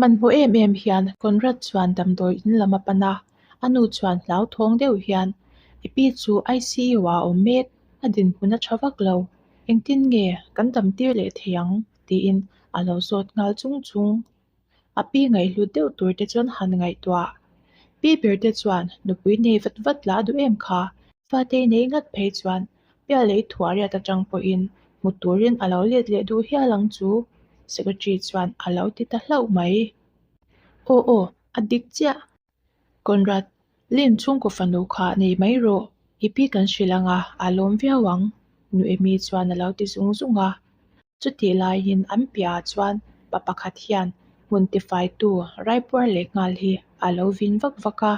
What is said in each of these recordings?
Hmanhmawh em em hian Conrad chuan damdawi in lam a pan a, a nu chuan hlauthawng deuh hian, I pi chu ICU ah a awm mek, a dinhmun a tha vak lo, engtin nge kan dam tir leh thei ang? tiin a lo zawt nghal chung chung. A pi ngaihhlut deuh tur te chuan han ngaihtuah. Pi ber te chuan nupui nei vat vat la a duh em kha? Fate nei ngat phei chuan Pial lei thuariat atang pawhin hmu turin a lo let leh duh hial ang chu, Secretary chuan a lo ti ta hlauh mai. Aw aw, a dik chiah. Conrad, Lin chhungkaw fanu kha nei mai rawh, i pi kan hrilh anga a lawm viau ang, Nu Amy chuan a lo ti zung zung a. Chutih laiin an piahah chuan pa pakhat hian hmun tifaitu raipuar leh nghal hi a lo vin vak vak a,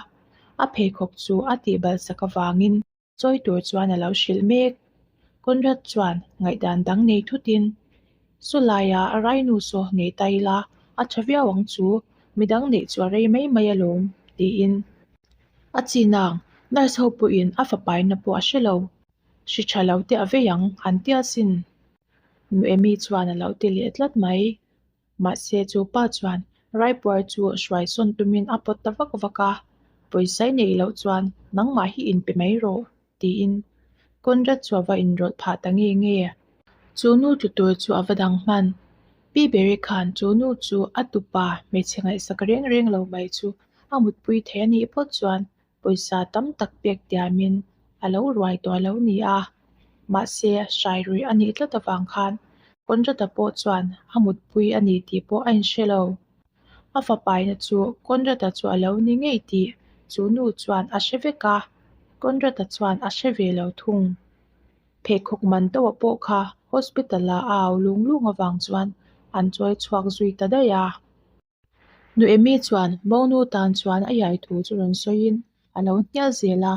a pheikhawk chu a tihbalh sak avangin Chawi tur chuan a lo hrilh mek. Conrad chuan ngaihdan dang nei thutin, Saw laia a rainu saw nei ta ila, a tha viau ang chu, midang neih chu a rei mai mai alawm, tiin. A chin ang, nurse ho pawhin a fapaina pawh a hre lo. Hri tha lo te a vei ang, an tia sin. Nu Amy chuan a lo ti leh tlat mai. Mahse chu pa chuan Raipuar chu hruai sawn tumin a pawt ta vak vak a, Pawisa i neih loh chuan nangmah hi inpe mai rawh, tiin Conrad chu a va inrawlh phah ta nge nge. Chu nu tlu tur chu a va dang hman. Pi Berry khan chu nu chu a tupa hmeichhe ngaihsak reng reng lo mai chu a mutpui thei a nih phawt chuan pawisa tam tak pek tiamin a lo ruai tawh a lo ni a, mahse hrai ruih a nih tlat avang khan Conrad-a pawh chuan a mutpui a ni tih pawh a inhre lo. A fapaina chu Conrad-a chu a lo ni ngei tih chu nu chuan a hre vek a, Conrad-a chuan a hre ve lo thung. Pheikhawk man tauh pawh kha hospital-ah a au lung lung avang chuan an chawi chhuak zui ta daih a. Nu Amy chuan Monu tan chuan a iai thu chu rawn sawiin a lo hnial zel a,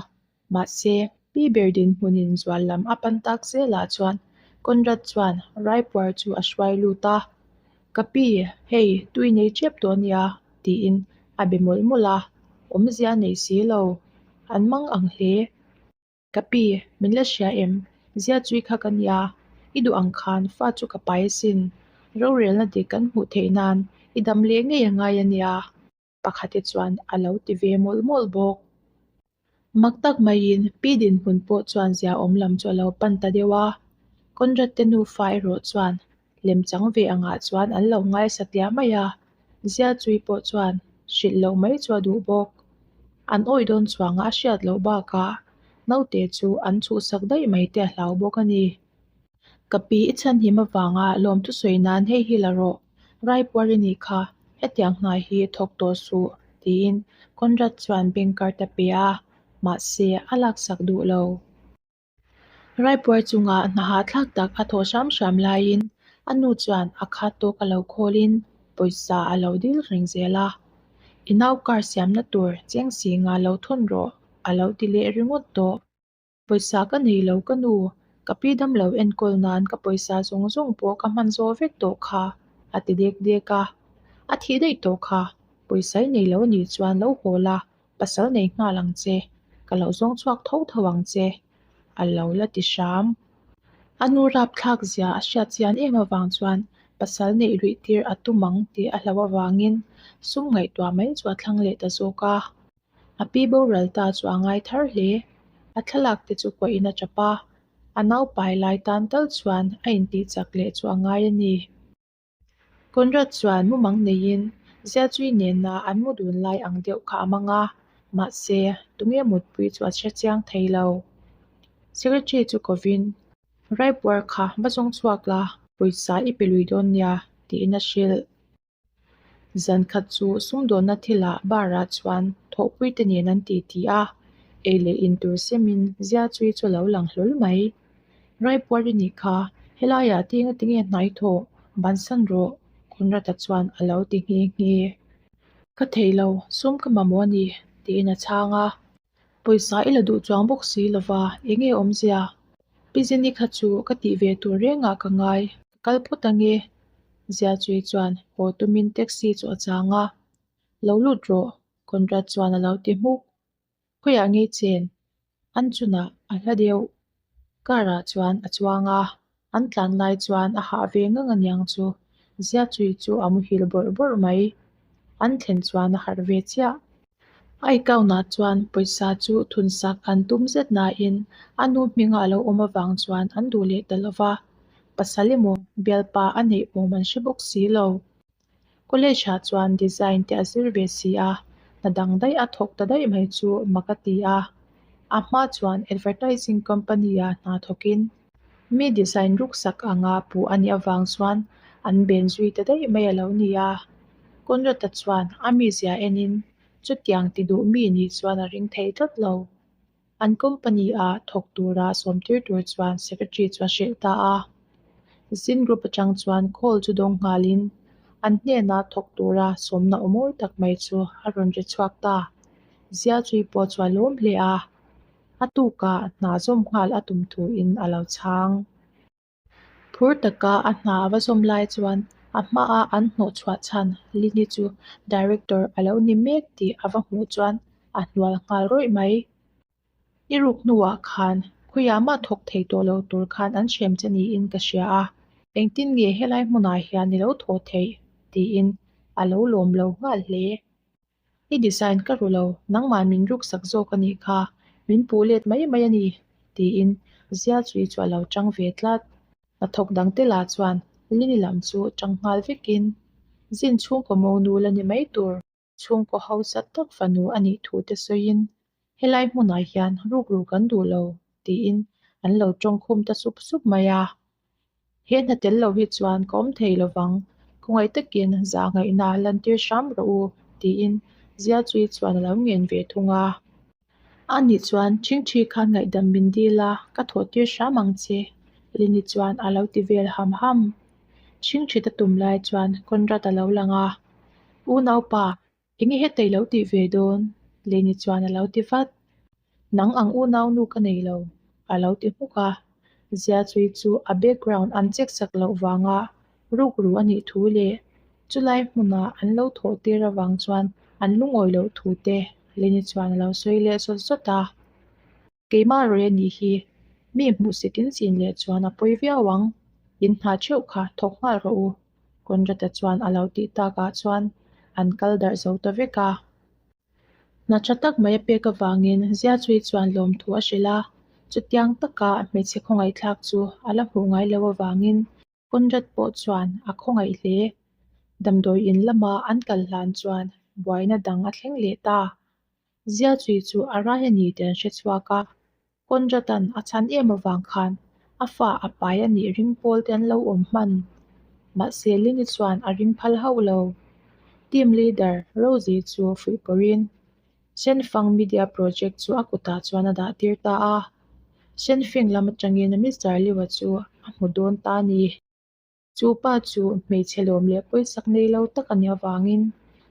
mahse Pi ber dinhmunin zual lam a pan tak zelah chuan Conrad chuan Raipuar chu a hruai lut a, Ka pi, hei tui nei tep tawh ania tiin a be mawlh mawlh a, awmzia a nei si lo, an mang ang hle. Ka pi, min la hria em? Zia chui kha ka nia, i duh ang khan fa chu ka pai asin. Rorelna dik kan hmuh theih nan i dam leh ngei a ngai a nia, pakhate chuan a lo ti ve mawlh mawlh bawk. Mak tak maiin pi dinhmun pawh chuan zia awm lam chu a lo pan ta deuh a, Conrad te nufa erawh chuan Lemchang ve angah chuan an lo ngaisa tliah mai a, Ziachui pawh chuan hrilh loh mai chu a duh bawk. An awih dawn chuanga a hriat loh bakah naute chu an chhuhsak daih mai te a hlau bawk a ni. Ka pi i chhanhim avanga lawmthu sawi nan hei hi la rawh, Raipuar i nih kha, hetiang hna hi thawk tawh suh, tiin Conrad chuan bank card a pe a, mahse a laksak duh lo. Raipuar chungah hna hahthlak tak a thawh hram hram laiin a nu chuan a khat tawk a lo khawlin pawisa a lo dil reng zel a. I nau car siamna tur cheng singa lo thawn rawh a lo ti leh ringawt tawh. Pawisa ka nei lo ka nu, ka pi damlo enkawl nan ka pawisa zawng zawng pawh ka hman zawh vek tawh kha a ti dek dek a. A thih daih tawh kha, pawisa i nei lo anih chuan lo haw la Pasal nei nghal ang che, ka lo zawng chhuak tho tho ang che, a lo la ti hram. A nu rapthlak zia a hriat chian em avang chuan pasal neih luih tir a tum ang tih a hlauh avangin sum ngaihtuah mai chu a thlang leh ta zawk a. A pi boral ta chu a ngai thar hle. A thlalak te chu kuahin a tap a, a naupai lai tan tal chuan a intih chak leh chu a ngai a ni. Conrad chuan mumang neiin Ziachui nena an mu dun lai ang deuh kha a mang a, mahse tunge mutpui chu a hre chiang thei lo. Secretary chu kovin, Raipuar kha va zawng chhuak la, pawisa i pe lui dawn nia, tiin a hrilh. Zan khat chu sumdawnna thilah bar ah chuan thawhpui te nen an titi a, ei leh in tur semin Ziachui chu a lo lang hlawl mai. Raipuar i nih kha, helaiah tinga tinge hnai thawh, bansan rawh, Conrad-a chuan a lo ti nghe nghe. Ka thei lo, sum ka mamawh a ni, tiin a chhang a. Pawisa i la duh chuang bawk si lova, enge awmzia? Pi Zini kha chu ka tih ve tur rengah ka ngai, ka kal phawt ange. Ziachui chuan haw tumin taxi chu a chang a. Lo lut rawh, Conrad chuan a lo ti hmuk. Khawiah ngei chen an chunah a hla deuh car ah chuan a chuang a, an tlan lai chuan a hah ve ngang aniang chu Ziachui chu a muhil bawrh bawrh mai. an thlen chuan a harh ve chiah. A account ah chuan pawisa chu thun sak an tum zet nain a nu hminga a lo awm avang chuan an duh leh ta lo va, pasal emaw bialpa a neih awm an hre bawk si lo. College ah chuan design te a zir ve si a, hna dang daih a thawk ta daih mai chu mak a ti a. A hma chuan advertising company ah hna thawkin mi design ruk sak anga puh a nih avang chuan an ben zui ta daih mai a lo ni a. Conrad-a chuan a mizia enin chutiang ti duh mi nih chuan a ring thei tlat lo. An company ah thawk tura sawmtir tur chuan secretary chu a hrilh ta a. Zin group atang chuan call chu dawng nghalin an hnena thawk tura sawmna aw mawi tak mai chu a rawn ri chhuak ta. Zia chui pawh chu a lawm hle a, a tukah hna zawm nghal a tum thuin a lo chhang. Phur taka a hna a va zawm lai chuan a hmaa an hnawh chhuah chhan Lini chu Director a lo ni mek tih a va hmuh chuan a hnual nghal rawih mai. I ruk hnuah khan khawiah mah thawk thei tawh lo tur khan an hrem che niin ka hria a, engtin nge helai hmunah hian i lo thawh theih? tiin a lo lawm lo nghal hle. I design ka ru lo, nangmah min ruk sak zawk a nih kha, min puh let mai mai a ni, tiin Zia Chui chu a lo chang ve tlat. Hnathawk dangte lah chuan Lini lam chu chang nghal vekin, Zin chhungkaw monu la ni mai tur, chhungkaw hausa tak fanu a nih thu te sawiin, Helai hmunah hian rukru kan duh lo, tiin an lo tawngkhum ta sup sup mai a. He hna tel lo hi chuan ka awm thei lovang, khawngaih takin zahngaihna lantir hram rawh u, tiin Ziachui chuan a lo ngen ve thung a. A nih chuan ṭhingṭhi khan ngaihdam min dil a, ka thawh tir hram ang che, Lini chuan a lo ti vel ham ham. Ṭhingṭhit a tum lai chuan Conrad a lo lang a, Unaupa, Enge hetei lo tih ve dawn? Leni chuan a lo ti vat. Nang ang unaunu ka nei lo, a lo ti hmuk a. Zia chui chu a background an check sak loh vanga rukru a nih thu leh chulai hmuna an lo thawh tir avang chuan an lungawi loh thu te Leni chuan a lo sawi leh zawt zawt a. Keimah rawih a nih hi, mi hmuhsit in chin leh chuan a pawi viau ang, in hna theuh kha thawk nghal rawh u, Conrad-a chuan a lo tih takah chuan an kal darh zo ta vek a. Hna tha tak mai a pek avangin Ziachui chuan lawmthu a hrilh a, chutiang taka hmeichhe khawngaihthlak chu a la hmuh ngai lo avangin Conrad pawh chuan a khawngaih hle. Damdawi in lama an kal hlan chuan buaina dang a thleng leh ta. Ziachui chu a rai a ni tih an hre chhuak a, Conrad-a'n a chhan em avang khan a fa a pai a nih ring pawl te an lo awm hman. Mahse Lini chuan a ring phal hauh lo. Team leader Rosie chu fuih pawrhin Shenfang Media Project chu a kutah chuan a dah tir ta a. Shenfeng lam atangin Mister Liu-a chu a hmu dawn ta a ni. Chu pa chu hmeichhe lawm leh pawisak nei lo tak a nih avangin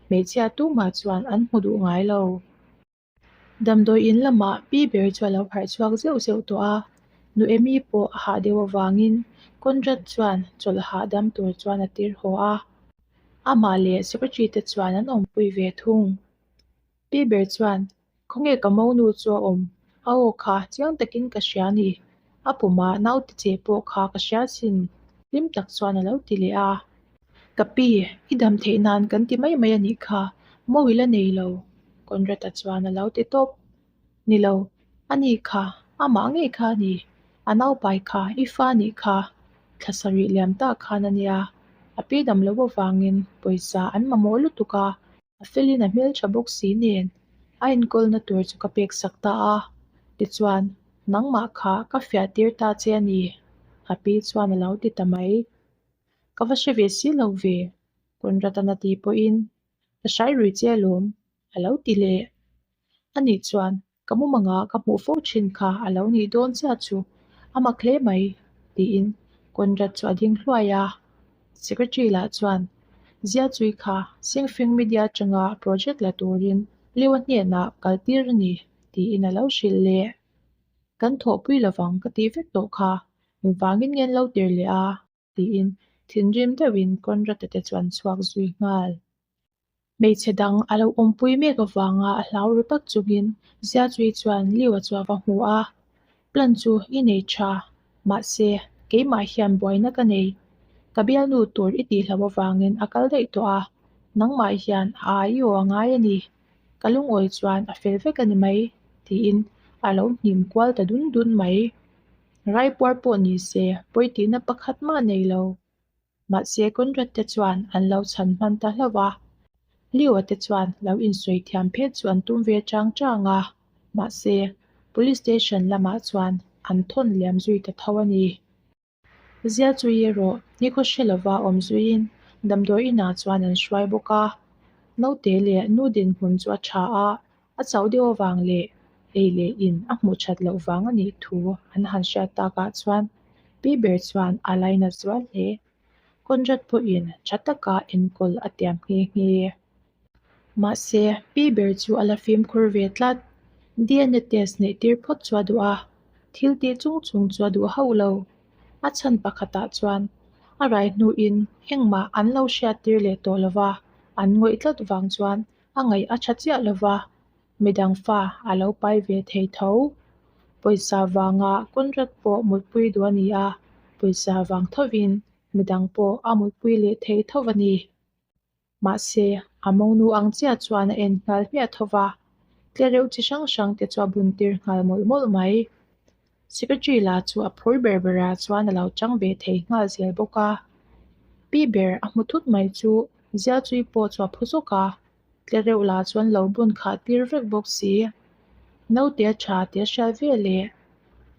hmeichhia tumah chuan an hmu duh ngai lo. Damdawi in lamah pi ber chu a lo harh chhuak zeuh zeuh tawh a, nu Amy pawh a hah deuh avangin Conrad chuan chawlh hahdam tur chuan a tir haw a, amah leh secretary te chuan an awmpui ve thung. Pi ber chuan, Khawnge ka monu chu a awm? A aw kha chiang takin ka hria a ni. A pumah naute che pawh kha ka hria sin, hlim tak chuan a lo ti leh a. Ka pi, i dam theih nan kan ti mai mai a nih kha, mawi la nei lo, Conrad-a chuan a lo ti tawp. Ni lo, a ni kha, amah ngei kha a ni. A naupai kha i fa nih kha, thla sarih liam tak khan a nia. A pi dam loh avangin pawisa an mamawh lutuk a, A felin a hmeltha bawk si nen a enkawlna tur chu ka pek sak ta a, tichuan nangmah kha ka fiah tir ta che a ni, a pi chuan a lo ti ta mai. Ka va hre ve si lo ve, Conrad-an a ti pawhin ka hrai rui che alawm, a lo ti leh. Ani chuan Ka mumanga ka hmuh fo thin kha a lo nih dawn chiah chu a mak hle mai, tiin Conrad chu a ding hluai a. Secretary lah chuan Ziachui kha Singfing Media atanga project la turin Liu-a hnenah kal tir a ni, tiin a lo hrilh leh. Kan thawhpui lovang ka tih vek tawh kha, engvangin nge an lo tir leh a? tiin thinrim deuhin Conrad-a te chu an chhuak zui nghal. Hmeichhe dang a lo awmpui mek avanga a hlau ru tak chungin Ziachui chuan Liu-a chu a va hmu a, Plan chu i nei tha, mahse keimah hian buaina ka nei. Ka bialnu tur i tihloh avangin a kal daih tawh a, Nangmah hian a ai i aw a ngai a ni. Ka lungawi chuan a fel vek a ni mai, tiin a lo hnim kual ta dun dun mai. Raipuar pawh ni se pawi tihna pakhat mah nei lo. Mahse Conrad te chuan an lo chhan hman ta hlauh a. Leo-a te chuan lo insawi thiam phet chu an tum ve chang chang a, mahse Police Station lamah chuan an thawn liam zui ta tho a ni. Zia chu erawh nikhaw hre lova awm zuiin damdawi inah chuan an hruai bawk a. Naute leh nu dinhmun chu a tha a, a chauh deuh avang leh ei leh in a hmuh that loh vang a nih thu an han hriat takah chuan pi ber chuan a lainat zual hle. Conrad pawhin tha taka enkawl a tiam nghe nghe. Mahse, pi ber chu a la fimkhur ve tlat. DNA test neih tir phawt chu a duh a, thil tih chung chung chu a duh hauh lo. A chhan pakhatah chuan a rai hnuin engmah an lo hriat tir leh tawh lo va, an ngawih tlat vang chuan a ngaih a tha chiah lo va, midang fa a lo pai ve thei tho. Pawisa vanga Conrad pawh mutpui duh a ni a, pawisa vang thovin midang pawh a mutpui leh thei tho a ni. Mahse, a mawngnu ang chiah chuan a en nghal hmiah tho va, tlereuh chi hrang hrang te chu a bun tir nghal mawlh mawlh mai. Secretary lah chu a phur ber berah chuan a lo chang ve thei nghal zel bawk a. Pi ber a hmu thut mai chu Zialchui pawh chu a phu zawk a, tlereuh lah chuan lo bun khah tir vek bawk si. Naute a tha tih a hriat ve leh,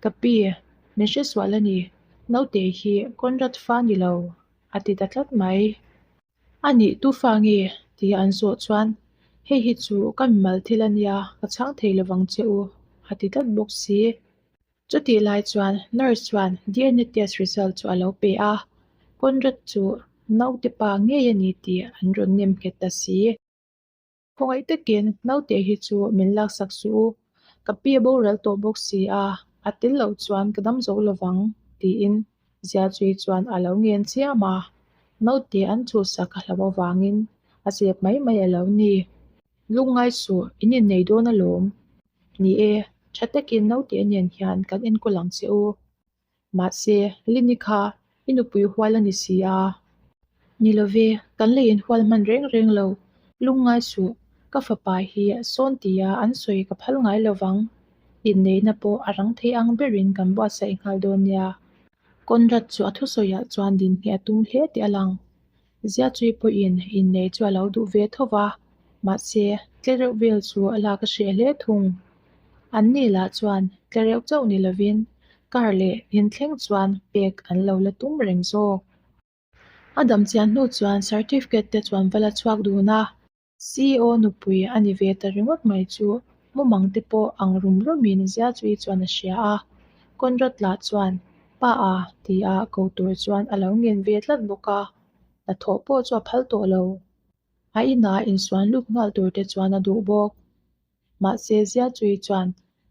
Ka pi, min hresual a ni, naute hi Conrad fa ni lo, a ti ta tlat mai. A nih tu fa nge? Tih an zawh chuan, Hei hi chu ka mimal thil a nia, ka chhang thei lovang che u, a ti tlat bawk si. Chutih lai chuan nurse chuan DNA test result chu a lo pe a, Conrad chu naute pa ngei a ni tih an rawn nem nghet ta si. Khawngaih takin naute hi chu min laksak suh u, ka pi a boral tawh bawk si a, a tel loh chuan ka dam zo lovang, tiin Ziachui chuan a lo ngen chiam a, naute an chhuhsak a hlauh avangin a zep mai mai a lo ni. Lungngai suh, in innei dawn alawm. Ni e, tha takin naute nen hian kan enkawl ang che u. Mahse, Lini kha i nupui hual a ni si a. Ni love, kan lei inhual hman reng reng lo. Lungngai suh, ka fapa hi sawn tia an sawi ka phal ngai lo vang. Inneihna pawh a rang thei ang berin kan buatsaih nghal dawn nia. Conrad chu a thusawiah chuan dinhnih a tum hle tih a lang. Ziachui pawhin innei chu a lo duh ve tho va, mahse, tlereuh vel chu a lak a hreh hle thung. An ni lah chuan tlereuh chauh ni lovin car leh inthleng chuan pek an lo la tum reng zawk. A dam chian hnu chuan certificate te chuan va la chhuak dun a. CEO nupui a ni ve ta ringawt mai chu mumang te pawh ang rum rumin Ziachui chuan a hria a. Conrad lah chuan Pa a tia ko tur chuan a lo ngen ve tlat bawk a, hnathawh pawh chu a phal tawh lo. A inah insuan lut nghal tur te chuan a duh bawk. Mahse Ziachui chuan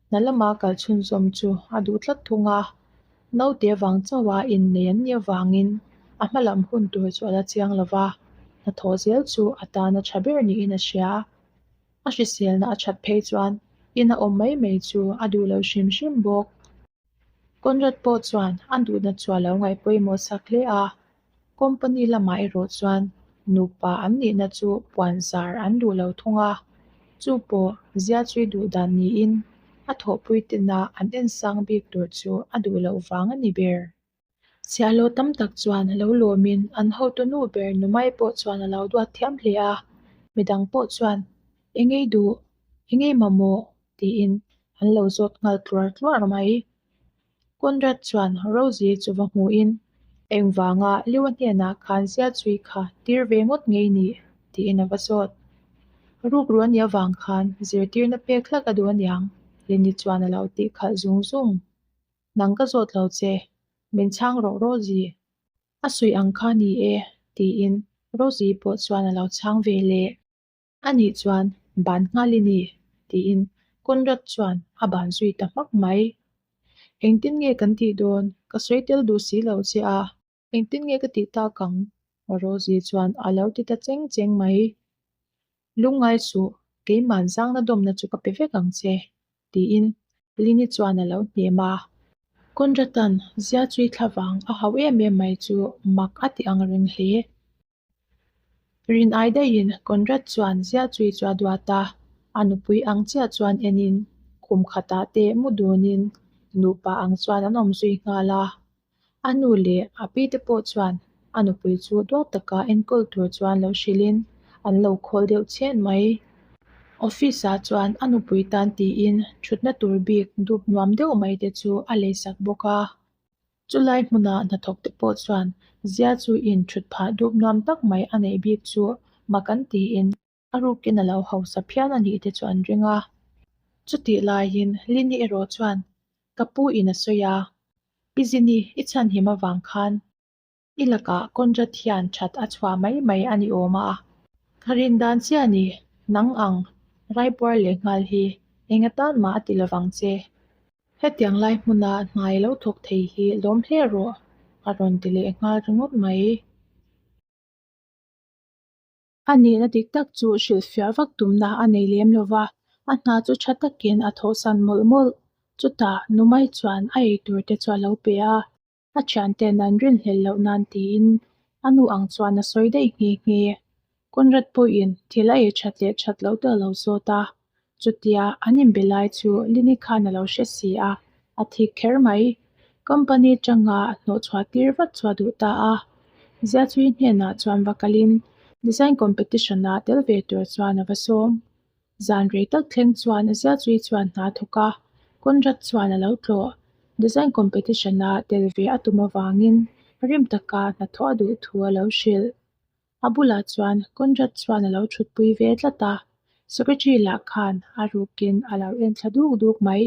hna lama kal chhunzawm chu a duh tlat thung a, naute vang chauha innei an nih avangin a hma lam hun tur chu a la chiang lo va, hnathawh zel chu a tan a tha ber niin a hria. A hriselna a that phei chuan ina awm mai mai chu a duh lo hrim hrim bawk. Conrad pawh chuan a duhna chu a lo ngaih pawimawh sak hle a, Company lamah erawh chuan nupa an nihna chu puan zar an duh lo thung a, chu pawh Ziachui duh dan niin a thawhpui tena an en sang bik tur chu a duh loh vang a ni ber. Chhiahhlawh tam tak chuan lo lawmin an hotu nu ber Numai pawh chuan a lo duat thiam hle a, midang pawh chuan Engei duh, engei mamawh tiin an lo zawt nghal tluar tluar mai. Conrad chuan Rosie chu va hmuhin, Engvanga Liu-a hnenah khan Ziachui kha tir ve ngawt ngei ni? tiin a va zawt. Rukru a nih avang khan zirtirna pek hlak a duh aniang, Lenny chuan a lo tih khalh zung zung. Nang ka zawt lo che, min chhang rawh Rosie. A sawi ang kha ni e, tiin Rosie pawh chuan a lo chhang ve leh. A nih chuan ban nghal i ni, tiin Conrad chuan a ban zui ta hmak mai. Engtin nge kan tih dawn? Ka sawi tel duh si lo che a, engtin nge ka tih tak ang? Rosie chuan a lo ti ta cheng cheng mai. Lungngai suh, keimahn zangna dawmna chu ka pe vek ang che, tiin Lini chuan a lo hnem a. Conrad-a'n Ziachui thlavang a hauh em em mai chu mak a ti ang reng hle. Rin ai daihin Conrad chuan Ziachui chu a duat a, a nupui ang chiah chuan enin khum khatah te mu dunin nupa ang chuan an awm zui nghal a. A nu leh a pi te pawh chuan a nupui chu duat taka enkawl tur chuan lo hrilhin an lo khawl deuh chhen mai. Office ah chuan a nupui tan tiin thutna tur bik dup nuam deuh mai te chu a leisak bawk a. Chulai hmuna hnathawk te pawh chuan zia chu in thut phah dup nuam tak mai a neih bik chu mak an tiin a rukin a lo hausa phian a nih te chu an ring a. Chutih laiin Lini erawh chuan ka pu in a sawi a, Pi Zini i chhanhim avang khan I lakah Conrad hian that a chhuah mai mai a ni awm a. Ka rin dan chiah ni, nang ang raipuar leh nghal hi eng atan mah a ti lovang che. Hetiang lai hmuna hnai lo thawk thei hi lawm hle rawh, a rawn ti leh nghal ringawt mai. A nihna dik tak chu hrilhfiah vak tumna a nei lem lo va, a hna chu tha takin a thawhsan mawlh mawlh. Chutah Numai chuan a eitur te chu a lo pe a. A thianten an rinhlelh loh nan tiin a nu ang chuan a sawi daih nghe nghe. Conrad pawhin thil a ei that leh that loh te a lo zawt a, chutia an inbe lai chu Lini khan a lo hre si a, a thik kher mai. Company tanga hnawhchhuah tir vat chu a duh ta a. Ziachui hnenah chuan va kalin design competition-ah tel ve tur chuan a va sawm. Zan rei tak thleng chuan Ziachui chuan hna thawk a, Conrad chuan a lo tlawh. Design competition-a tel ve a tum avangin rim taka hnathawh a duh thu a lo hrilh. A bulah chuan Conrad chuan a lo thutpui ve tlat a, secretary lah khan a rukin a lo en thla duk duk mai.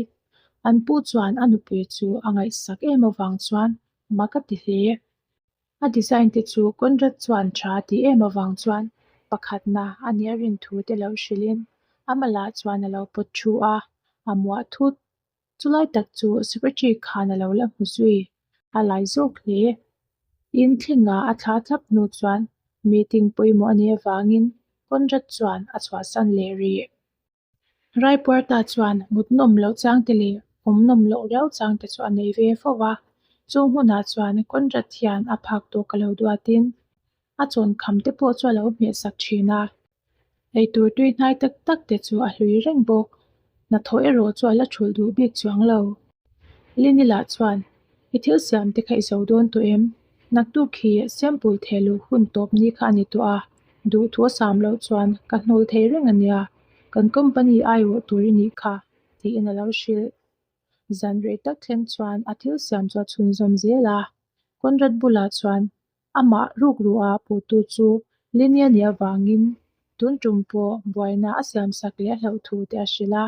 An pu chuan a nupui chu a ngaihsak em avang chuan mak a ti hle. A design te chu Conrad chuan tha a tih em avang chuan pakhatna a nih a rin thu te lo hrilhin a malah chuan a lo pawt thu a, a muah thut. Chulai tak chu secretary khan a lo la hmu zui, a lai zawk hle. In thlengah a thla thlap hnu chuan meeting pawimawh a nih avangin Conrad chuan a chhuahsan leh rih. Raipuarta chuan mut nawm loh chang te leh awm nawm loh riau chang te chu a nei ve fo va, chung hunah chuan Conrad hian a phak tawk a lo duatin a chawn kham te pawh chu a lo hmeh sak thin a, eitur tui hnai tak tak te chu a hlui reng bawk. Hnathawh erawh chu a la thulh duh bik chuang lo. Lini lah chuan, I thil siam te kha i zo dawn tawh em? Naktuk hi sample theh luh hun tawp ni kha a ni tawh a, duhthu a sam loh chuan ka hnawl thei reng a nia, kan company aiawh tur i nih kha, tiin a lo hrilh. Zan rei tak thleng chuan a thil siam chu a chhunzawm zel a, Conrad bulah chuan amah rukruh a puhtu chu Linia nih avangin tun tum pawh buaina a siamsak leh a hlauh thu te a hrilh a.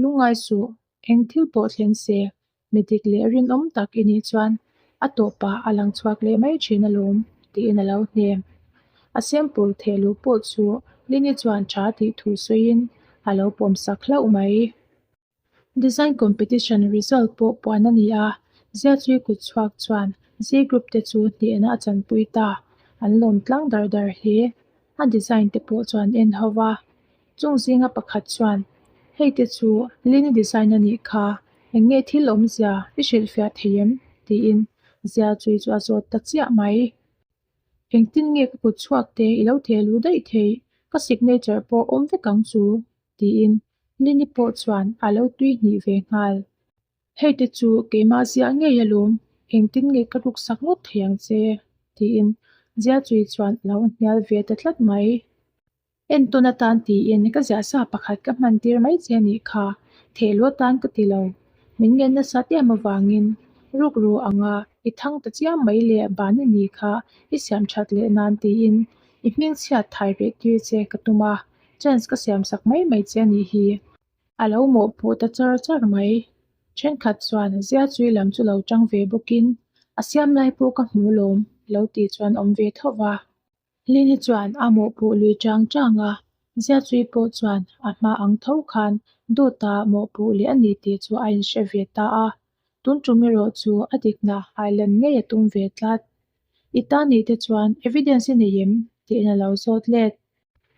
Lungngai suh, eng thil pawh thleng se, mi dik leh rinawm tak i nih chuan a tawpah a lang chhuak leh mai thin alawm, tiin a lo hnem. A sample theh luh pawh chu Lini chuan tha tih thu sawiin a lo pawmsak hlauh mai. Design competition result pawh puan a ni a, Ziachui kut chhuak chuan Z group te chu hnehna a chanpui ta, an lawm tlang dar dar hle. A design te pawh chuan en ho va, Chung zinga pakhat chuan, Hei te chu Lini design a nih kha, eng nge thil awmzia i hrilhfiah thei em? tiin Zia chui chu a zawt ta chiah mai. Engtin nge ka kut chhuak te i lo theh luh daih theih, ka signature pawh awm vek ang chu, tiin Lini pawh chuan a lo tui hnih ve nghal. Hei te chu keimah ziah ngei alawm, engtin nge ka ruksak ngawt thei ang che? tiin Zia chui chuan a lo hnial ve ta tlat mai. Entawn atan tiin ka ziah sa pakhat ka hman tir mai che anih kha, thehluh atan ka ti lo. Min ngen nasat em avangin rukru anga i thang ta chiam mai leh ban i ni kha i siam that leh nan tiin i hmingchhiat thai reh tir che ka tum a, chance ka siam sak mai mai che anih hi. A lo mawhpuh ta char char mai. Thenkhat chuan Ziachui lam chu lo tang ve bawkin a siam lai pawh ka hmu lawm lo tih chuan awm ve tho va. Lini chuan a mawhpuh lui chang chang a, Ziachui pawh chuan a hma ang tho khan dawta mawhpuh leh a ni tih chu a inhre ve ta a, tun tum erawh chu a dikna Highland ngei a tum ve tlat. I ta nih te chuan evidence i nei em? tiin a lo zawt let.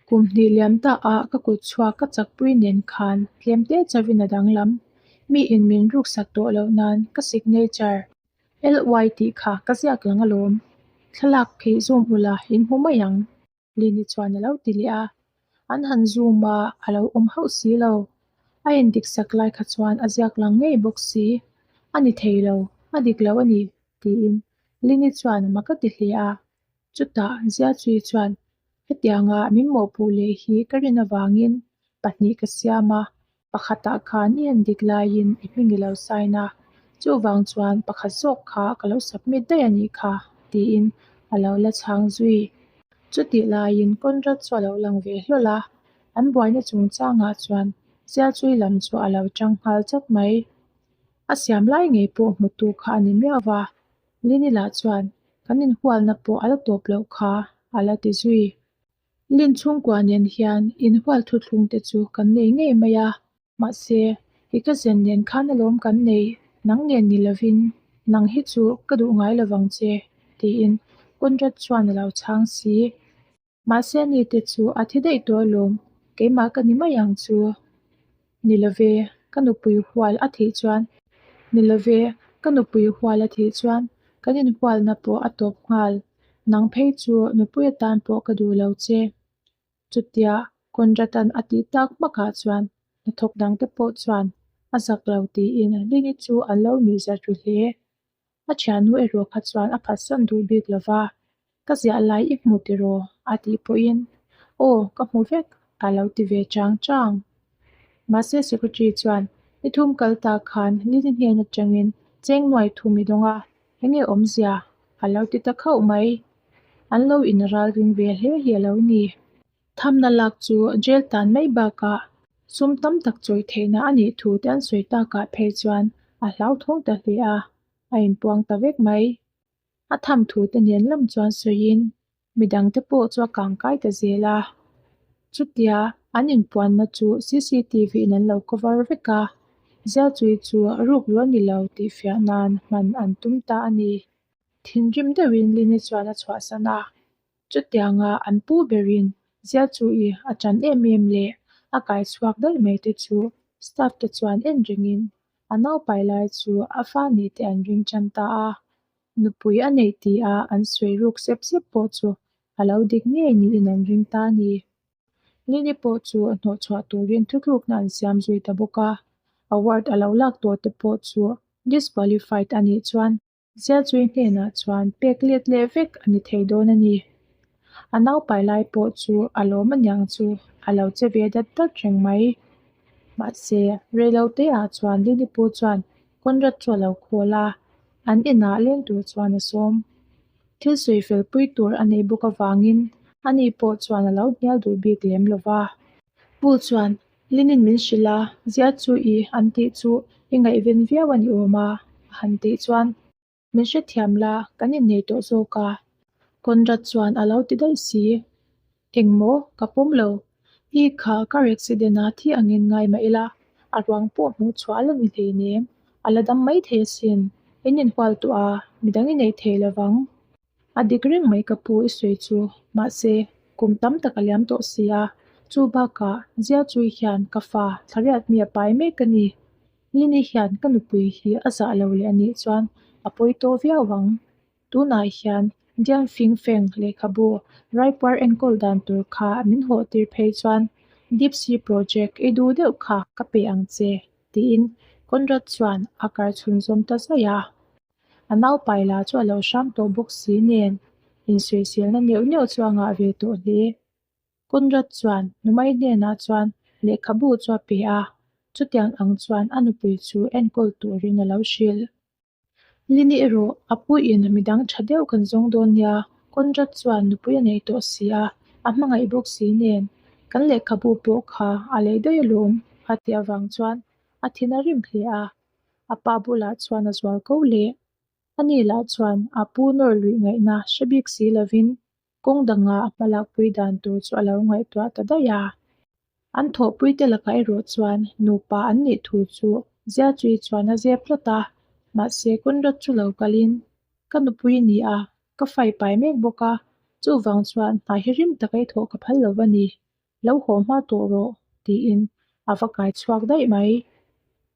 Kum hnih liam ta ah ka kut chhuak ka chakpui nen khan tlem te chauhin a danglam. Mi in min ruksak tawh loh nan ka signature LY tih kha ka ziak lang alawm. Thlalak khi zoom ula in hmu mai ang. Lini chuan a lo ti leh a. An han zoom a, a lo awm hauh si lo. A endik sak lai kha chuan a ziak lang ngei bawk si. A ni thei lo, a dik lo a ni, tiin Lini chuan mak a ti hle a. Chutah Ziachui chuan, Hetianga min mawhpuh leh hi ka rin avangin pahnih ka siam a, pakhatah khan i endik laiin i hming i lo sign a, chuvang chuan pakhat zawk kha ka lo submit daih a nih kha, tiin a lo la chhang zui. Chutih laiin Conrad chu a lo lang ve hlawl a, an buaina chungchangah chuan Zialchui lam chu a lo chang nghal chawt mai. A siam lai ngei pawh hmutu kha a ni miau va, Lini lah chuan kan inhualna pawh a la tawp loh kha a la ti zui. Lin chhungkua nen hian inhual thuthlung te chu kan nei ngei mai a, mahse i ka zen nen khan alawm kan nei, nang nen ni lovin nang hi chu ka duh ngai lovang che tiin Conrad chuan a lo chhang si. Mahse ani te chu a thi daih tawh alawm, keimah ka ni mai ang chu. Ni love, ka nupui hual a thih chuan Ni love, ka nupui hual a thih chuan kan inhualna pawh a tawp nghal, nang phei chu nupui atan pawh ka duh lo che. Chutia Conrad-a'n a tih tak hmakah chuan hnathawk dangte pawh chuan a zak lo tiin Lini chu an lo nuihzat ru hle. A thiannu erawh kha chuan a phatsan duh bik lo va, Ka ziah lai i hmu tiraw? a tih pawhin, Aw, ka hmu vek, a lo ti ve chang chang. Mahse Secretary chuan, Ni thum kal ta khan Lily hnen atangin cheng nuai thum i dawng a, enge awmzia? a lo ti ta khauh mai. An lo inral ring ve hle hi a lo ni. Thamna lak chu jail tan mai bakah sum tam tak chawi theihna a nih thu te an sawi takah phei chuan a hlauthawng ta hle a, a inpuang ta vek mai. A tham thu te nen lam chuan sawiin midang te pawh chu a kangkai ta zel a. Chutia an inpuanna chu cctv in an lo cover vek a, Zialchui chu ruk lu a ni lo tih fiah nan hman an tum ta a ni. Thinrim deuhin Lini chuan a chhuahsan a. Chutianga an pu berin Zialchui a chan em em leh a kai chhuak daih mai te chu staff te chuan en rengin a naupai lai chu a fa nih te an ring tan ta a. Nupui a neih tih a an sawi ruk sep sep pawh chu a lo dik ngei niin an ring ta a ni. Lini pawh chu hnawh chhuah turin thutlukna an siam zui ta bawk a. Award a lo lak tawh te pawh chu disqualified a nih chuan Zialchui hnenah chuan pek let leh vek a ni thei dawn a ni. A naupai lai pawh chu a lawm aniang chu a lo che ve dat dat reng mai. Mahse, reiloteah chuan Linipu chuan Conrad chu a lo khawl a, an inah leng tur chuan a sawm. Thil sawi fel pui tur a neih bawk avangin ani pawh chuan a lo hnial duh bik lem lo va. Pu chuan, Linin min hrilh a, zia chu i an tih chu i ngaihven viau a ni awm a, a han tih chuan, Min hrethiam la, kan innei tawh zawk a. Conrad chuan a lo ti daih si. Engmaw, ka pawm lo. I kha car accident a thi angin ngai mah ila, a ruang pawh hmuh chhuah a la ni hleinem, a la dam mai thei asin. In inhual tawh a, midang i neih thei lovang. A dik reng mai ka pu i sawi chu, mahse kum tam tak a liam tawh si a, chu bakah Ziachui hian ka fa thlariat mi a pai mek a ni. Lini hian ka nupui hi a zah lo leh a nih chuan a pawi tawh viau ang. Tunah hian Dian Fing Feng lehkhabu Raipuar enkawl dan tur kha min hawh tir phei chuan Deep Sea Project i duh deuh kha ka pe ang che tiin Conrad chuan a kar chhunzawm ta zaih a. A naupai la chu a lo hram tawh bawk si nen insawiselna neuh neuh chu a ngah ve tawh hle. Conrad chuan Numai hnenah chuan lehkhabu chu a pe a, chutiang ang chuan a nupui chu enkawl turin a lo hrilh. Lini erawh a puiin midang tha deuh kan zawng dawn nia, Conrad chuan nupui a nei tawh si a, a hmangaih bawk si nen kan lehkhabu pawh kha a lei daih alawm a tih avang chuan a thin a rim hle a, a pa bulah chuan a zual ko leh. Ani lah chuan a pu nawr luih ngaihna hre bik si lovin kawng danga a hmalakpui dan tur chu a lo ngaihtuah ta daih a. An thawhpuite lakah erawh chuan nupa an nih thu chu Ziachui chuan a zep tlat a, mahse Conrad chu lo kalin, Ka nupui i ni a, ka fai pai mek bawk a, chuvang chuan hna hi rim taka i thawh ka phal lo a ni. Lo haw hma tawh rawh, tiin a va kai chhuak daih mai.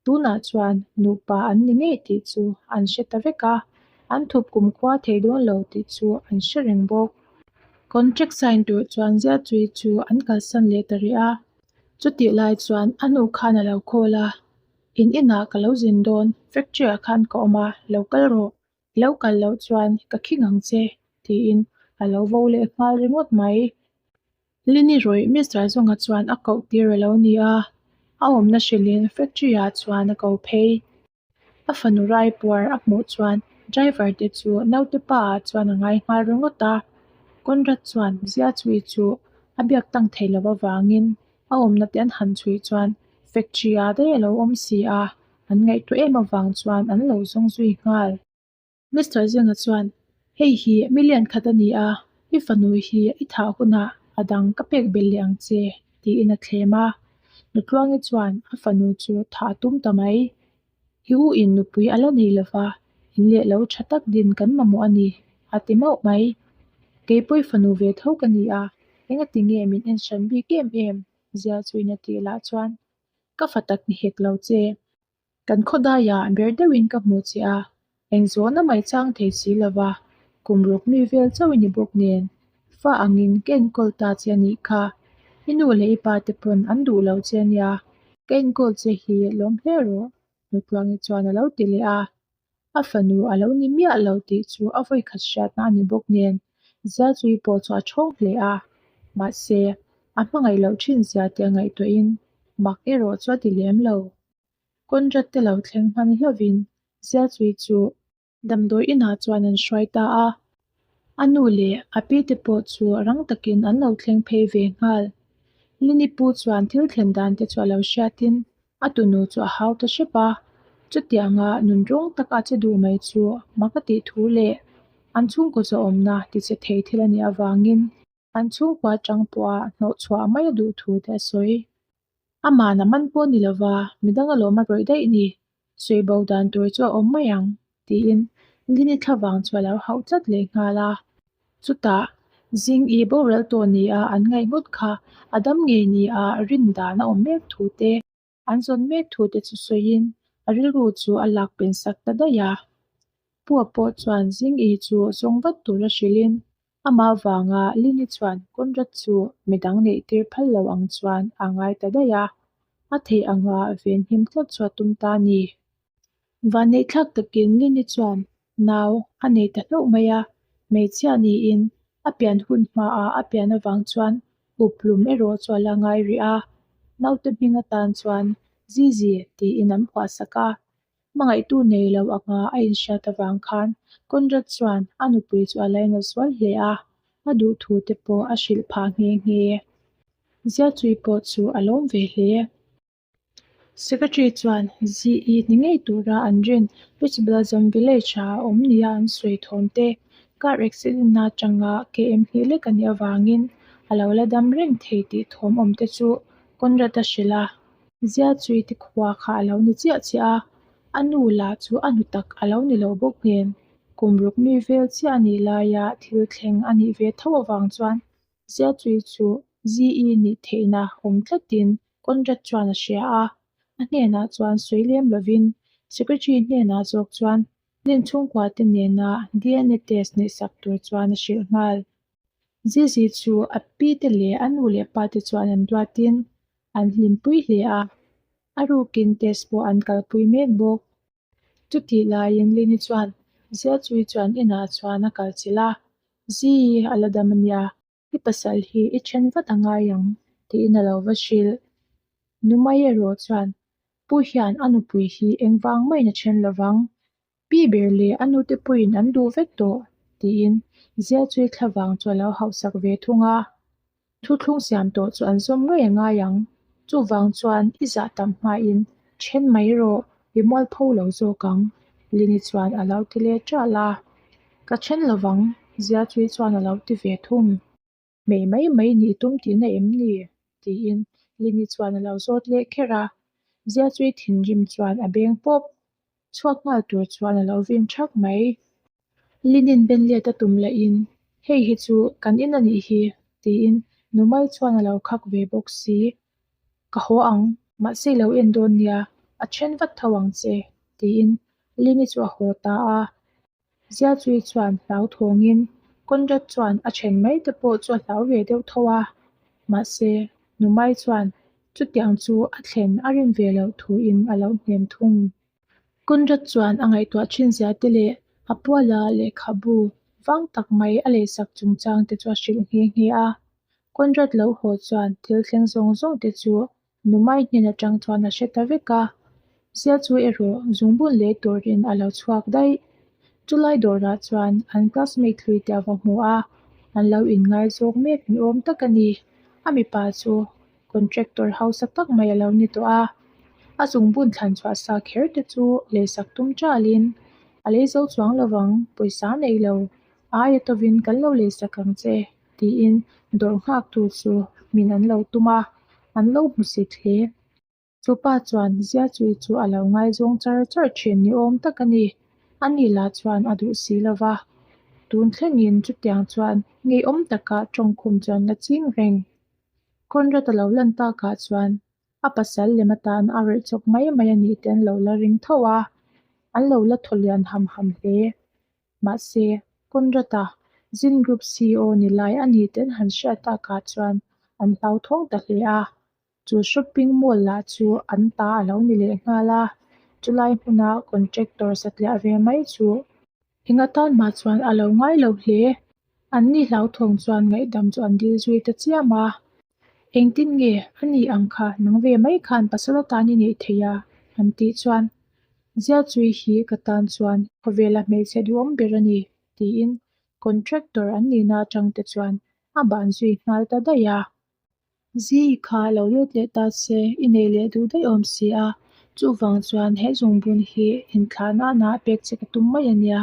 Tunah chuan nupa an ni ngei tih chu an hre ta vek a, an thup kumkhua thei dawn lo tih chu an hre reng bawk. Contract sign tur chuan Ziatui chu an kalsan leh ta rih a. Chutih lai chuan a nu khan a lo call a, In inah ka lo zin dawn, factory ah khan ka awm a, lo kal rawh. I lo kal loh chuan ka khing ang che, tiin a lo vo leh nghal ringawt mai. Lini rawih Mister Zawnga chuan a koh tir a lo ni a, a awmna hrilhin factory ah chuan a ko phei. A fanu raipuar a hmuh chuan driver te chu naute pa ah chuan a ngai nghal ringawt a, Conrad chuan Ziachui chu a biak tang thei lo avangin a awmna te an han chhui chuan factory ah daih a lo awm si a, an ngaihtuah em avang chuan an lo zawng zui nghal. Mister Zinga chuan, Hei hi million khat a ni a, i fanu hi i thah hunah a dang ka pek belh leh ang che, tiin a thlem a. Nutluangi chuan a fanu chu thah a tum ta mai. I u in nupui a la nei lo va, in leh lo tha tak din kan mamawh a ni, a ti mauh mai. Kei pawh i fanu ve tho ka ni a, engati nge min en hran bik em em? Zia chuin a tih lah chuan, Ka fa tak ni hek lo che. Kan khawdaiah ber deuhin ka hmuh che a, eng zawhna mai chang thei si lova, kum ruk mi vel chauh i ni bawk nen, fa angin ka enkawl ta che a nih kha. I nu leh i pa te pawn an duh lo che a nia, ka enkawl che hi lawm hle rawh, Nutluangi chuan a lo ti leh a. A fanu a lo ni miah lo tih chu a vawikhat hriatna a ni bawk nen, Zialchui pawh chu a thawng hle a. Mahse, a hmangaih loh thin zia te a ngaihtuahin mak erawh chu a ti lem lo. Conrad te lo thleng hman hlauhin Zialchui chu damdawi inah chuan an hruai ta a. A nu leh a pi te pawh chu rang takin an lo thleng phei ve nghal. Lini pu chuan thil thlen dan te chu a lo hriatin a tunu chu a hau ta hrep a. Chutianga nunrawng taka che duh mai chu mak a tih thu leh an chhungkaw zawhawmna tichhe thei thil a nih avangin an chhungkua atang pawha hnawhchhuah mai a duh thu te a sawi. Amah na man pawh ni lova midang alawm a rawih daih ni, sawi bo dan tur chu a awm mai ang, tiin Lini thlavang chu a lo hauh tlat leh nghal a. Chutah, zing i boral tawh nia an ngaih ngawt kha a dam ngei nia rin dan a awm mek thu te, an zawn mek thu te chu sawiin a rilru chu a lak pen sak ta daih a. Pua pawh chuan zing i chu zawng vat tura hrilhin Amah vanga Lini chuan Conrad chu midang neih tir phal lo ang chuan a ngai ta daih a, a theih anga venhim tlat chu a tum ta a ni. Vanneihthlak takin Lini chuan nau a nei ta hlauh mai a, hmeichhia niin a pian hun hmaah a pian avang chuan up hlum erawh chu a la ngai rih a, naute hming atan chuan Zizi tiin an phuahsak a. Hmangaihtu nei lo anga a inhriat avang khan Conrad chuan a nupui chu a lainat sual hle a, a duh thu te pawh a hrilh phah nghe nghe. Ziachui pawh chu a lawm ve hle. Secretary chuan ZE ni ngei tura an rin Rich Blossom Village-a a awm nia an sawi thawm te car accident na atanga KM hnih lek a nih avangin a lo la dam reng thei tih thawm awm te chu Conrad a hrilh a. Ziachui te khua kha a lo ni chiah chiah a, a nu lah chu a nu tak a lo ni lo bawk nen. Kum ruk mi vel chiah a nih laia thil thleng a nih ve tho avang chuan Ziachui chu ZE nih theihna awm tlatin Conrad chuan a hria a, a hnenah chuan sawi lem lovin Secretary hnenah zawk chuan Lin chhungkua te nena DNA test neihsak tur chuan a hrilh nghal. Zizi chu a pi te leh a nu leh pa te chuan an duatin an hlimpui hle a, a rukin test pawh an kalpui mek bawk. Chutih laiin Lini chuan Ziachui chuan inah chuan a kal chilh a, Zii a la dam a nia, i pasal hi i then vat a ngai ang tiin a lo va hrilh. Numai erawh chuan Pu hian a nupui hi engvang maiin a then lovang, Pi ber leh a nute pawhin an duh vek tawh tiin Ziachui thlavang chu a lo hauhsak ve thung a. Thuthlung siam tawh chu an zawm ngei a ngai ang. Chuvang chuan i zah tam hmain then mai rawh, i mualpho lo zawk ang, Lini chuan a lo ti leh ṭalh a. Ka then lovang, Ziachui chuan a lo ti ve thung. Hmei mai mai nih tum tihna em ni? tiin Lini chuan a lo zawt leh kher a. Ziachui thinrim chuan a beng pawp. Chhuak nghal tur chuan a lo vin thak mai. Linin ben let a tum lahin, Hei hi chu kan in a nih hi, tiin Numai chuan a lo khak ve bawk si. Ka haw ang, mahse i lo en dawn nia, a then vat tho ang che, tiin Lini chu a haw ta a. Ziachui chuan hlauthawngin Conrad chuan a then mai te pawh chu a hlau ve deuh tho a, mahse Numai chuan chutiang chu a thlen a rin ve loh thuin a lo hnem thung. Conrad chuan a ngaihtuah thin zia te leh a puala lehkhabu vang tak mai a leisak chungchang te chu a hrilh nghe nghe a. Conrad lo haw chuan thil thleng zawng zawng te chu Numai hnen atang chuan a hre ta vek a, Zia chu erawh zungbun lei turin a lo chhuak daih. Chulai dawrah chuan an classmate hlui te a va hmu a, an lo inngaizawk mek ni awm tak a ni. A mipa chu contractor hausa tak mai a lo ni tawh a, a zungbun thlan chhuah sa kher te chu leisak tum ṭalin a lei zo chuang lovang, pawisa nei lo, aia tovin kan lo leisak ang che. Tiin dawr nghaktu chu min an lo tum a, an lo hmu sit hle. Chu pa chuan Ziachui chu a lo ngaizawng char char thin ni awm tak a ni. Ani lah chuan a duh si lo va, tun thlengin chutiang chuan ngeiawm taka tawngkhum chuan la ching reng. Conrad a lo lan takah chuan a pasal lem atan a rawih chawp mai mai a nih te an lo la ring tho a, an lo la thaw lian ham ham hle. Mahse, Conrad-a Zin Group CEO ni lai a ni ten han hriat takah chuan an hlauthawng ta hle a. Chu shopping mall lah chu an ta a lo ni leh nghal a, chulai hmuna contractor satliah ve mai chu eng atan mah chuan a lo ngai lo hle. Anni hlauthawng chuan ngaihdam chu an dil zui ta chiam a. Engtin nge a ni ang kha nang ve mai khan pasal atan i neih theih a? an tih chuan Zialchui hi ka tan chuan khawvela hmeichhe duhawm ber a ni tiin contractor an nihna atang te chuan a ban zui nghal ta daih a. Zi kha lo let leh ta se i nei leh duh daih awm si a, chuvang chuan he zungbun hi inthlah nana pek che ka tum mai a nia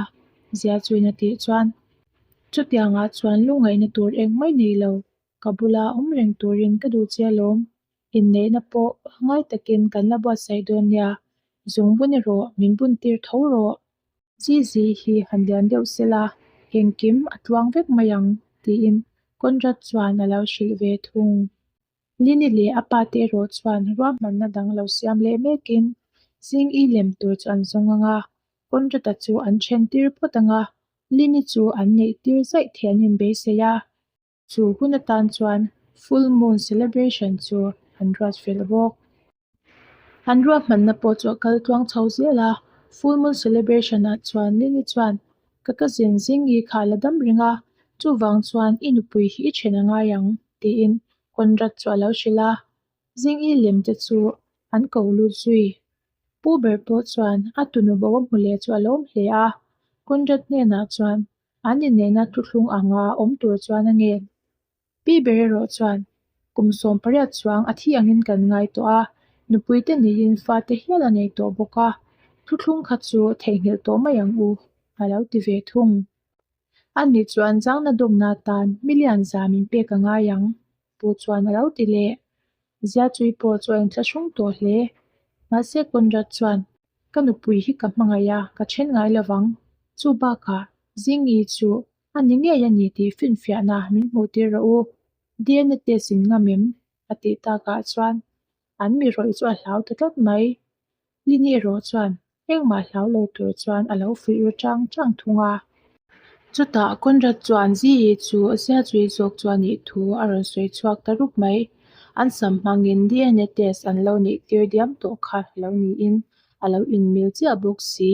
Zialchuiin a tih chuan chutiangah chuan lungngaihna tur eng mai nei lo Ka bula awm reng turin ka duh che alawm. Inneihna pawh ngai takin kan la buatsaih dawn nia. Zung bun erawh min bun tir tho rawh. Zizi hi han lian deuh sela, engkim a tluang vek mai ang, tiin Conrad chuan a lo hrilh ve thung. Lini leh a pa te erawh chuan ruahmanna dang lo siam leh mekin zing i lem tur chu an zawng ang a, Conrad-a chu an then tir phawt ang a, Lini chu an neih tir zaih theih an inbeisei a. Chu hun atan chuan Full Moon Celebration chu an ruat fel bawk. An ruahmanna pawh chu a kal tluang chho zel a, Full Moon Celebration ah chuan Lily chuan, Ka cousin Zingi kha a la dam reng a, chuvang chuan i nupui hi i then a ngai ang, tiin Conrad chu a lo hrilh a. Zingi lem te chu an ko lut zui. Pu ber pawh chuan a tunu bo a hmu leh chu a lawm hle a, Conrad hnenah chuan An inneihna thuthlung anga awm tur chuan a nge? Pi ber erawh chuan, Kum 18 chuang a thi angin kan ngai tawh a, nupuite niin fate hial a nei tawh bawk a, thuthlung kha chu theihnghilh tawh mai ang u, a lo ti ve thung. Ani chuan zangna dawmna atan million za min pek a ngai ang, pu chuan a lo ti leh. Ziachui pawh chu a inthlahrung tawh hle. Mahse Conrad chuan, Ka nupui hi ka hmangaih a, ka then ngai lo vang. Chu bakah, Zingi chu a ni ngei a ni tih finfiahna min hmuh tir rawh u. DNA test in ngam em? a tih takah chuan an mi rawih chu a hlau ta tlat mai. Lini erawh chuan engmah hlau lo tur chuan a lo fuih ru chang chang thung a. Chutah Conrad chuan Zi-i chu Ziachui zawk chu a nih thu a rawn sawi chhuak ta rup mai. An sam hmangin DNA test an lo neih tir diam tawh kha lo niin a lo inmil chiah bawk si.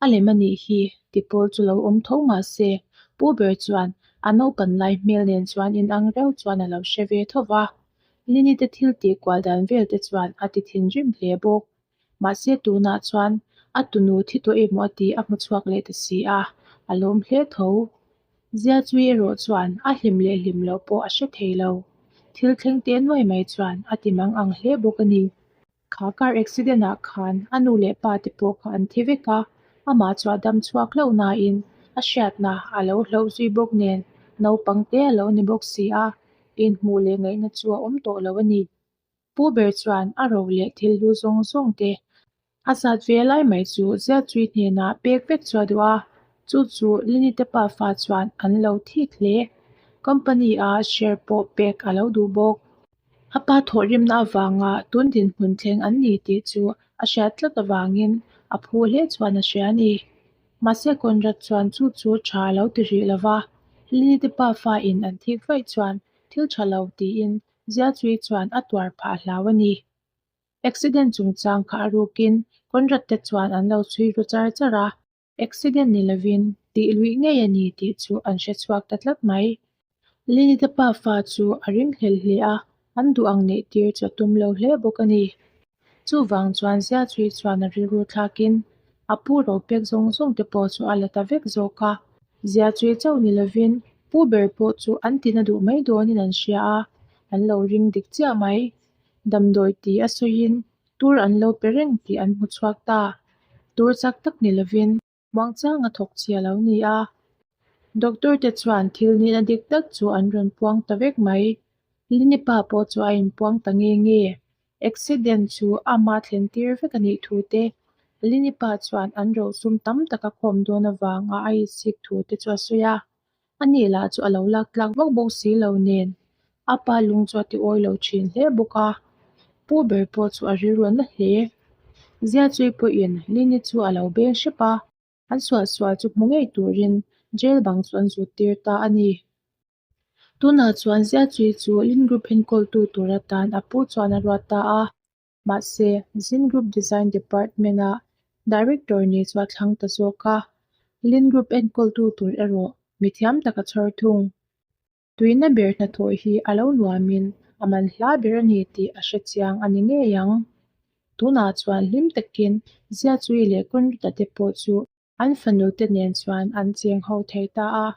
A lem a nih hi ti pawl chu lo awm tho mah se, Pu ber chuan a naupan lai hmel nen chuan inang reuh chuan a lo hre ve tho va. Lini te thil tih kual dan vel te chuan a ti thinrim hle bawk. Mahse tunah chuan a tunu thi tawh emaw a tih a hmu chhuak leh ta si a, a lawm hle tho. Ziachui erawh chuan a hlim leh hlim loh pawh a hre thei lo. Thil thleng teh nuai mai chuan a ti mang ang hle bawk a ni. Kha car accident ah khan a nu leh pa te pawh kha an thi vek a, amah chu a dam chhuak hlauh nain a hriatna a lo hloh zui bawk nen naupang te a lo ni bawk si a, inhmuh leh ngaihna chu a awm tawh lo a ni. Pu ber chuan a ro leh thil hlu zawng zawng te a zat ve lai mai chu Zialchui hnenah pek vek chu a duh a, chu chu Linite pafa chuan an lo thik hle. Company a share pawh pek a lo duh bawk. A pa thawhrimna avanga tun dinhmun thleng an ni tih chu a hriat tlat avangin a phu hle chuan a hria a ni. Mahse Conrad chuan chu chu tha a lo ti rih lo va, Lily te pafa in an thik vaih chuan thil tha lo tiin Zialchui chuan a tuar phah hlau a ni. Accident chungchang kha a rukin Conrad te chuan an lo chhui ru char char a, accident ni lovin tih luih ngei a ni tih chu an hre chhuak ta tlat mai. Lily te pafa chu a ringhlel hle a, an duh ang neih tir chu a tum lo hle bawk a ni. Chuvang chuan Zialchui chuan a rilru thlakin a pu ro pek zawng zawng te pawh chu a la ta vek zawk a. Zialchui chauh ni lovin pu ber pawh chu an tina duh mai dawnin an hria a, an lo ring dik chiah mai. Damdawi tih a sawiin tur an lo pe reng tih an hmu chhuak ta. Tur chak tak ni lovin muangchang a thawk chi a lo ni a. Doctor te chuan thil nihna dik tak chu an rawn puang ta vek mai. Linipa pawh chu a inpuang ta nge nge. Accident chu ama thlen tir vek a nih thu te, Linipa chuan an rosum tam tak a khawm dawn avanga a itsik thu te chu a sawi a. A nih lah chu a lo lak tlak vak bawk si lo nen a pa lung chu a ti awi lo thin hle bawk a, pu ber pawh chu a rilru na hle. Ziachui pawhin Lini chu a lo beng hrep a, an suah sual chu hmu ngei turin jail bang chu an zut tir ta a ni. Tunah chuan Ziachui chu Lin Group enkawltu tur atan a pu chuan a ruat ta a. Mahse, Zin Group Design Department-a Director ni chu a thlang ta zawk a, Lin Group enkawltu tur erawh mithiam tak a chhawr thung. Tuina ber hnathawh hi a lo nuamin a man hla ber a ni tih a hre chiang a ni ngei ang. Tunah chuan hlim takin Ziachui leh Conrad-a te pawh chu An fanu te nen chuan an cheng ho thei ta a,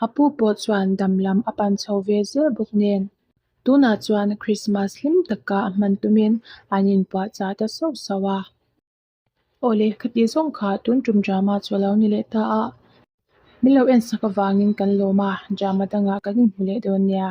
a pu pawh chuan dam lam a pan chho ve zel bawk nen. Tunah chuan Christmas hlim taka a hman tumin an inpuah chah ta sauh sauh a. Awle, khati zawng kha tun tum drama chu a lo ni leh ta a, min lo ensak avangin kan lawm a, drama dangah kan inhmu leh dawn nia.